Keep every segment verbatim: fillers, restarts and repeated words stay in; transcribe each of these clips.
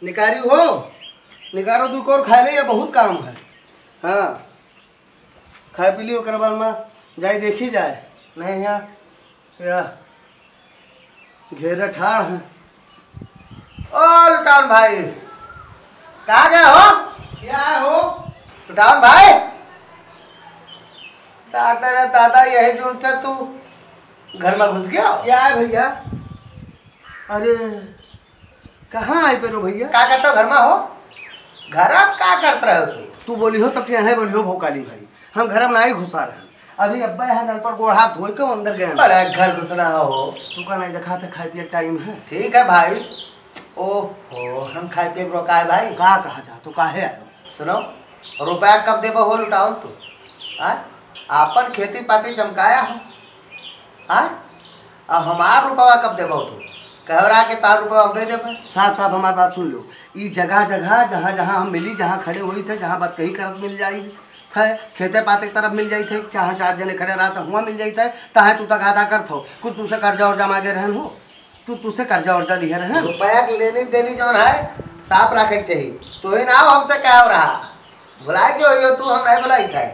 निकारी हो, निकारो दू कोर खाए ले, ये बहुत काम है। हाँ, खाए पी ली, ओकर बाद में जाए देखी जाए। नहीं यहाँ या घेरे ठाड़ हैं। ओ लुटान भाई, कहाँ गए हो? क्या हो? लुटान भाई, दादा रे दादा, यही जून से तू घर में घुस गया? क्या है भैया? अरे, कहाँ आए पे रो भैया? का करता हो घर में हो? घर आप का करत रहे हो तू? तू बोली हो तब टेढ़े बोली हो भोकाली भाई। हम घर में नाई घुसा रहे। अभी अब्बा यहाँ नल पर गोड़ हाथ धोए के अंदर गए हैं। बड़ा घर घुसना हो। तू का नहीं देखा था खाए पिए टाइम है। ठीक है भाई। ओहो, हम खाए पिए के रोका है भाई। का कहा जा, तू काहे आयो? सुनो, रुपया कब देबो हो लुटाओ तू? हाँ? आपन खेती पाती चमकाया हो। हाँ? अब हमार रुपया कब देबो तू? कहो रहा कि तार रुपया हम दे देबे। साहब, साहब, हमार बात सुन लो। ई जगह, जगह, जहाँ, जहाँ हम मिली, जहाँ खड़े होई थे, जहाँ बात कही करत मिल जाई थे, खेते पाते की तरफ मिल जाई थे, जहाँ चार जने खड़े रहा था, हुआं मिल जाई थे, तहाँ तू तगादा करत हो। कुछ तुसे कर्जा उर्जा मांगे रहन हो? तू, तुसे कर्जा उर्जा लिहे रहन? रुपया के लेनी देनी जौन है, साफ रखे के चाहिए। तू ही ना हो हमसे कहो रहा। भुलाए के होइयो तू, हम नहीं भुलाई थे।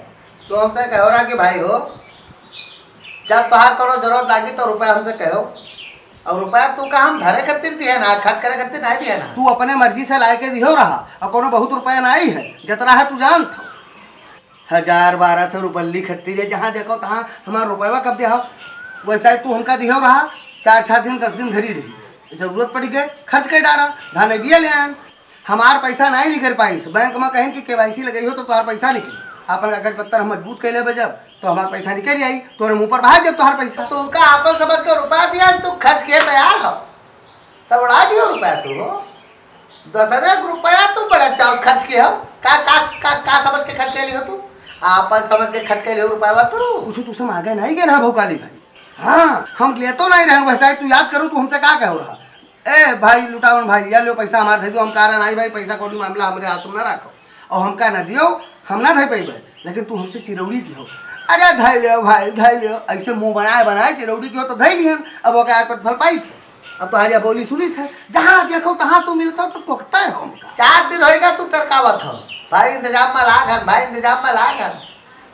तू हमसे कहो रहा कि भाई हो, जब तोहार कोनो जरूरत लागी तो रुपया हमसे कहो। और रुपया तू का हम धरे खातिर दिए ना, खर्च करे खातिर नहीं दिए ना। तू अपने मर्जी से लाए के दिहो रहा, और कोनो बहुत रुपया नहीं है, जतरा है तू जानत हो। हजार बारह सौ रुपल्ली खातिर है, जहाँ देखो तहाँ हमार रुपया कब दिहो। वैसा ही तू हमका दिहो रहा, चार छह दिन, दस दिन धरी रही, जरूरत पड़ी के खर्च कर डारा, धान बिया ले आन। हमार पैसा नहीं निकल पाइस। बैंक में कहिन कि केवाईसी लगाई हो तो तोहार पैसा निकली। आपन कागज पत्तर हम मजबूत कैले बे जब, तो हमार पैसा निकल आई, तोरे मुंह पर बहा जब तोहार पैसा। तो उनका आपन समझ के रुपया दिया, तू खर्च के तैयार हो, सब उड़ा दियो रुपया तू हो। दूसरे के रुपया तू बड़ा चाव खर्च के हो। का, का, का, का समझ के खर्च कैली हो तू? आपन समझ के खर्च कैली हो रुपया तू। कुछ तू से मांगे नहीं गए ना भोकाली भाई। हाँ, हम लेतो नहीं रहन, वैसा ही तू याद करो, तू हमसे का कहो रहा? ए भाई लुटावन भाई, या लो पैसा हमार दे दो, हम कह रहे नहीं भाई, पैसा कौड़ी मामला हमरे हाथ में ना रखो, और हमका ना दियो, हम ना धई पइबे, लेकिन तू हमसे चिरौरी की हो। अरे धई लियो भाई, धई लियो, ऐसे मुंह बनाए बनाए चिरौरी की हो तो धई लिहन। अब ओके आग पर फल पाई थे, अब तोहार या बोली सुनी थे, जहाँ देखो तहाँ तू मिलता हो तो टोकता है हमका। चार दिन होएगा तू टरकावत हो, भाई इंतजाम में लाग हन, भाई इंतजाम में लाग हन।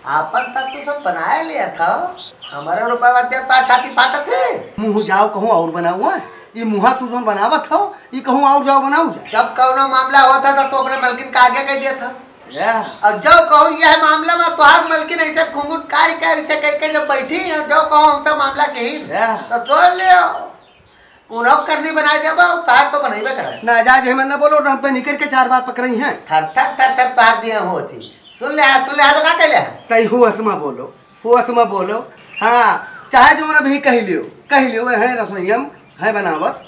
आपन तक तो सब बनाए लिया था। हमारे रुपया दे ता छाती फाटत है। मुँह जाओ कहूँ और बनाऊँ, हाँ? ये मुँहा तू जोन बनावत हो, ये कहूँ और जाओ बनाऊ जा। जब कौनो मामला होता था तो अपने मलकिन का आगे कह दिया था। या। और जब कहूँ यह मामला में तोहार मलकिन ऐसे घुंघुट काढ़ के ऐसे कह के जब बैठी है, जब कहूँ हमसे मामला कही, या। तो सुन लियो। उन्हों करनी बनाए देबा, उतार तो बनइबे करे। ना जा, जे मन न बोलो, ना पे निकल के चार बात पकड़ई हैं। थर थर थर थर तार दिया होती। सुन ले, हाँ, सुन ले, हाँ, तो का कहले हैं? तई होश में बोलो, होश में बोलो। हाँ, चाहे जो मन अभी कह लियो, कह लियो, "वह है रसोईयम, है बनावत।"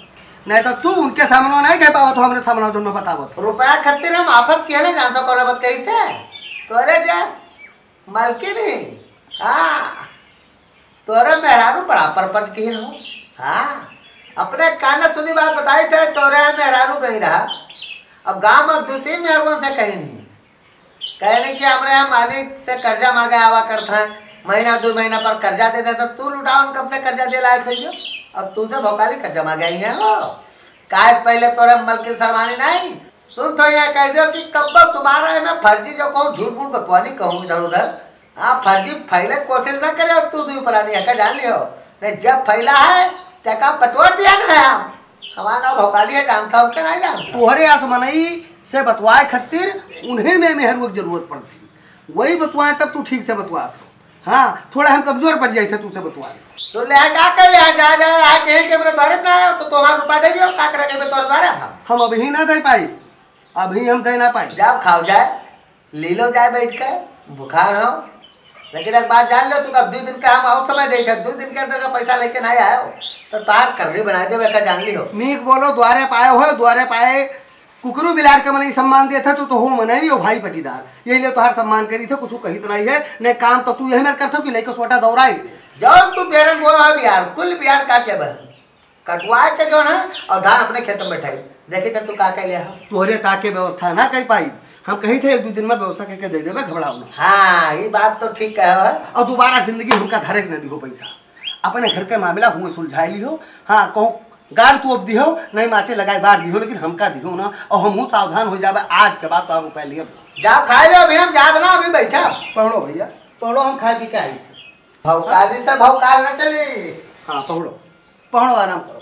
नहीं तो तू उनके सामने नहीं कह पावत हो, हमरे सामने जो न बतावत हो। रुपया खातिर हम आफत किया ना जानता कौन बात कैसे? तो अरे जा, मलकिनी, हाँ, तोरे मेहरारू बड़ा परपंच किहिन हो। हाँ, अपने कान सुनी बात बताई थे, तोरे मेहरारू गई रहा। अब गांव में दो तीन मेहरुअन से कही नहीं, कहने कि हमरे यहाँ मालिक से कर्जा मांगे आवा करत है, महीना दो महीना पर कर्जा दे देता। तू लुटावन कब से कर्जा दे लायक हो? अब तू से भोकाली कर्जा मांगे आई है हो। काहे से पहले तोरे मलकिन सरवानी नहीं? सुन तो यहाँ कह दो कि कब्बो तुम्हारा है ना फर्जी जो कहूँ, झूठ मूठ बकवानी कहूँ इधर उधर। हाँ, फर्जी फैले के कोशिश ना करे, तू दुई प्राणी है का जान लियो। नहीं, जब फैला है, ते का बटोर दिया ना है हम। हमारा नाम भोकाली है, जानता हूँ क्या नहीं जानता? तोहरे आस मनई से बतवाए खातिर उन्हीं में मेहरुआ की जरूरत पड़ती। वही बतवाए तब तू ठीक से बतवा। हाँ, थोड़ा हम कमजोर पड़ जाए थे तुझसे बतवाए। सुन ले, का कर ले, जा, जा, आ कहे के मेरे द्वारे पे ना आयो, तो तुम्हारा रुपया दे दियो, का करेंगे मैं तोरे द्वारे हम? हम अभी ना दे पाई, अभी हम दे ना पाई। जाओ, खाओ जाए, ले लो जाए बैठ के, बुखार हो। लेकिन एक बात जान लो, तू का दो दिन का हम और समय दे थे, दो दिन के अंदर का पैसा लेके नहीं आयो, तो तार करनी बनाई देवे का जान लियो। नीक बोलो, द्वारे पाए हो, द्वारे पाए कुकरू बिलार के मनई सम्मान देत है, तू तो हो मनई हो भाई पटीदार, यही लिए तोहार सम्मान करी थे, कुछ कहित नहीं है, नहीं काम तो तू यही मेर करत हो कि लइका सोटा दौड़ाई ले। जौन तू बेरन बोलो है बिहार, कुल बिहार काट लेबे। कटवा के जौन है और धान अपने खेत में बैठाई। देखी तो तू का कहले हो? तोहरे ताके व्यवस्था ना कर पाई, हम कही थे एक दो दिन में व्यवस्था करके दे देबे, घबराओ ना। हाँ, ये बात तो ठीक कहे हो। और दोबारा जिंदगी हमका धरे के न दिहो पैसा, अपने घर के मामला हुए सुलझाई लिहो। हाँ, कहूँ गाड़ तोप दिहो, नहीं माचे लगाए बार दिहो, लेकिन हमका दिहो ना, और हमहू सावधान हो जाबे। आज के बाद तो हम उपाय लिए। जाओ खाए लो, अभी हम जाब ना, अभी बैठा। पढ़ो भैया, पढ़ो, हम खाए पी के आई। भौकाली से भौकाल ना चली। हाँ, पढ़ो, पढ़ो, आराम करो।